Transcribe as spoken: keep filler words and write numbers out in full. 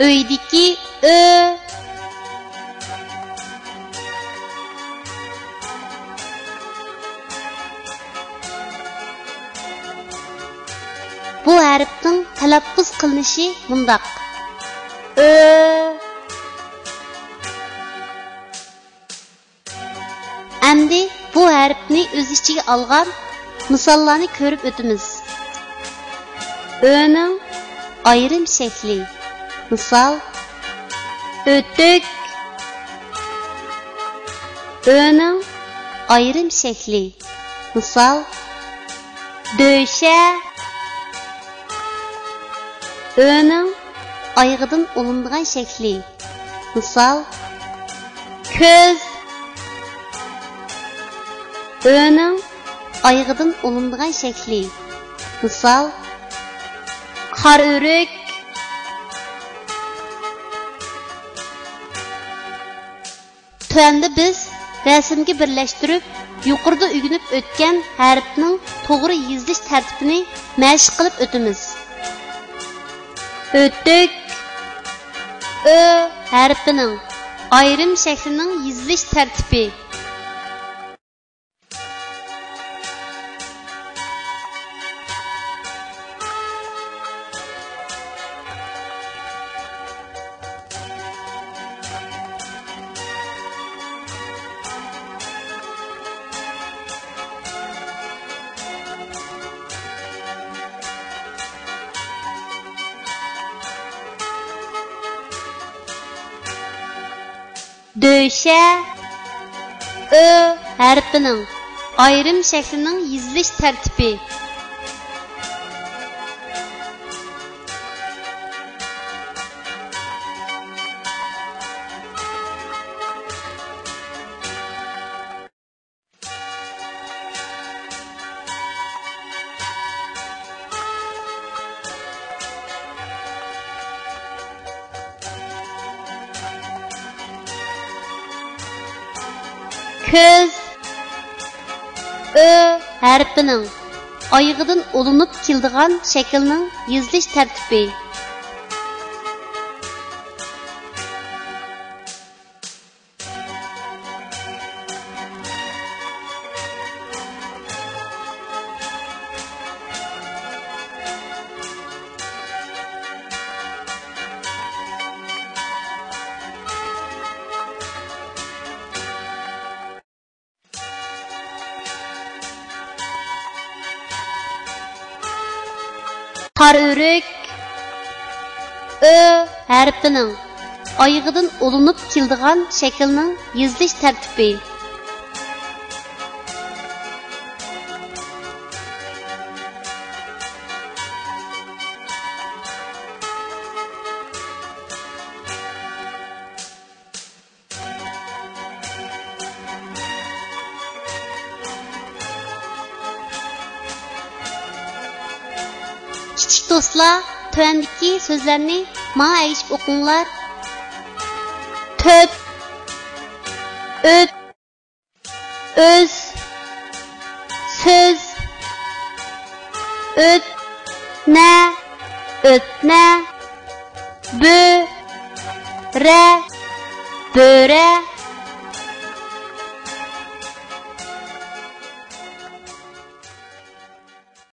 ئۆيدىكى ئۆ. بۇ ھەرپنىڭ تەلەپپۇز قىلىنىشى مۇنداق: ئۆ. ئەمدى بۇ ھەرپنى ئۆز ئىچىگە ئالغان مىساللارنى كۆرۈپ ئۆتىمىز. ئۆنىڭ ئايرىم شەكلى. مىسال، ئۆتۈك. ئۆنىڭ ئايرىم شەكلى. مىسال، دۆشە. ئۆنىڭ ئايىغىدىن ئۇلىنىدىغان شەكلى. مىسال، كۆز. ئۆنىڭ ئايىغىدىن ئۇلىنىدىغان شەكلى. مىسال، قارا ئۆرۈك. تۆۋەندە بىز رەسىمگە بىرلەشتۈرۈپ، يۇقىرىدا ئۆگىنىپ ئۆتكەن ھەرپنىڭ توغرا يېزىلىش تەرتىپىنى مەشىق قىلىپ ئۆتىمىز. ئۆتۈك. ئۆ ھەرپىنىڭ ئايرىم شەكلىنىڭ يېزىلىش تەرتىپى. دۆشە. ئۆ ھەرپىنىڭ ئايرىم شەكلىنىڭ يېزىلىش تەرتىپى. كۆز. ئۆ ھەرپىنىڭ ئايىغىدىن ئۇلىنىپ كېلىدىغان شەكىلنىڭ يېزىلىش تەرتىپى. قارا ئۆرۈك. ئۆ ھەرپىنىڭ ئايىغىدىن ئۇلىنىپ كېلىدىغان شەكىلنىڭ يېزىلىش تەرتىپى. كىچىك دوستلار، تۆۋەندىكى سۆزلەرنى ماڭا ئەگىشىپ ئوقۇڭلار. تۆت، ئۆت، ئۆز، سۆز، ئۆت، نە، ئۆتنە، بۆ، رە، بۆرە،